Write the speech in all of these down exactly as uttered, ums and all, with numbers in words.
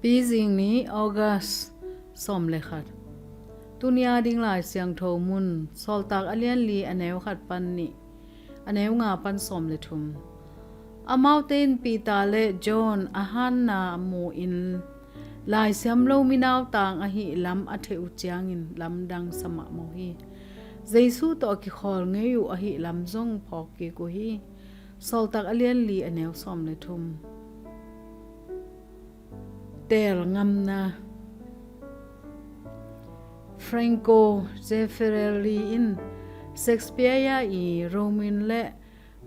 Pizing ni, August sawm le khat. Tuni a ding Lai Siangtho mun, Sawltak a lian li, a neu khat pan nih, a neu nga pan sawm le thum. Amaute in Peter le John a hanna mu-in laisiam lo minautang ahih lam a theih uh ciangin lamdang sa mahmah uh hi. Jesu tawh a kikhawl ngei uh ahih lam zong phawk kik uh hi. Sawltak a lian li, a neu sawm le thum. Teel ngamna. Franco Zeffirelli in Shakespeare i Romeo le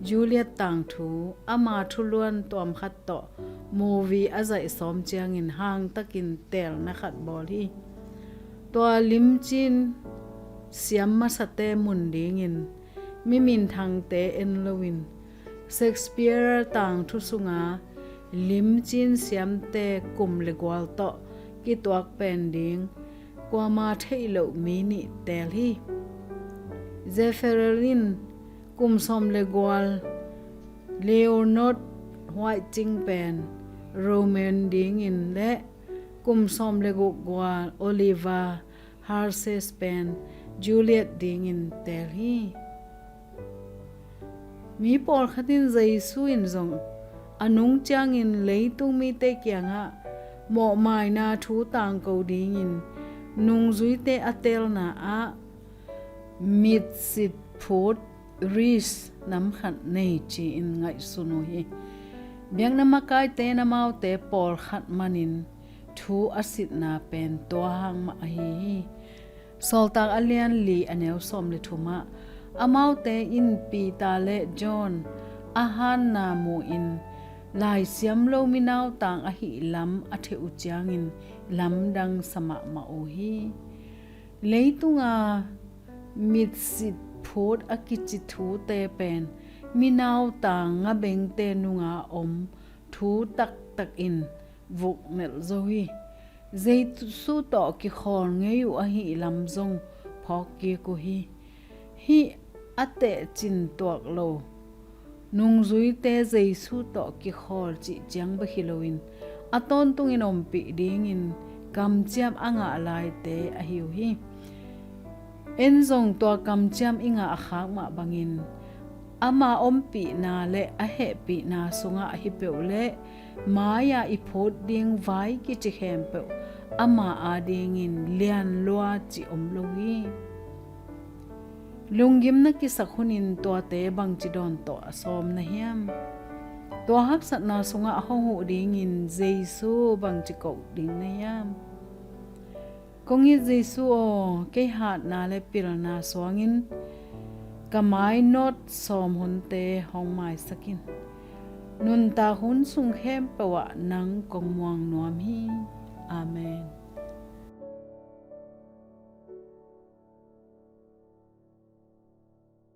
Juliet tangthu ama thuluan tuam khat tawh movie a zaih sawm ciangin hangtakin teelna khat bawl hi. Tua limcin siam masate mun dingin mi minthangte en loin Shakespeare tangthu sunga limcin siamte kum le gual tawh kituak pen ding kuama theih loh mi nih teel hi. Zeffirelli in kum sawm le gual Leonard Whiting pen Romeo dingin le kum sawm le guk gual Oliver Harces pen Juliet dingin teel hi. Mi pawlkhat in Jesu in zong a nung ciangin leitung mite kiangah mawhmaina thu tangko dingin nungzuite a teelna ah mitsit phut wreath nam khat nei ci-in ngaihsun uh hi. Biakna makaite in amaute pawlkhat manin thu a sitna pen tua hang mah ahi hi. Sawltak a lian li, a neu sawm le thum ah amaute in Peter le John a hanna mu-in laisiam lo minautang ahih lam a theih uh ciangin lamdang sa mahmah uh hi. Leitunga mitsit phut a kici thute pen minautang ngabengte nunga om thu taktak in vuknelh zo hi. Jesu tawh kikhawl ngei uh ahih lam zong phawk kik uh hi. Hih a tehcin tuak lo nungzuite Jesu tawh kikhawl cih ciang bek hi loin a tawntungin ompih dingin kamciam a ngah laite ahi uh hi. En zong tua kamciam i ngah a khak mah bangin ama ompihna le a hehpihna sungah hi peuh le mai-a i phut ding vai kici khempeuh ama adingin lianlua ci om lo hi. Lunggim na kisak hunin tuate bangci dawn tawh a sawm na hiam? Tua haksatna sungah hong huh dingin Jesu bangci koh ding na hiam? Kong it Jesu aw, kei hatna le pilna suangin ka mainawt sawm hunte hong maisak in. Nuntak hun sung khempeuh ah nang kong muang nuam hi. Amen.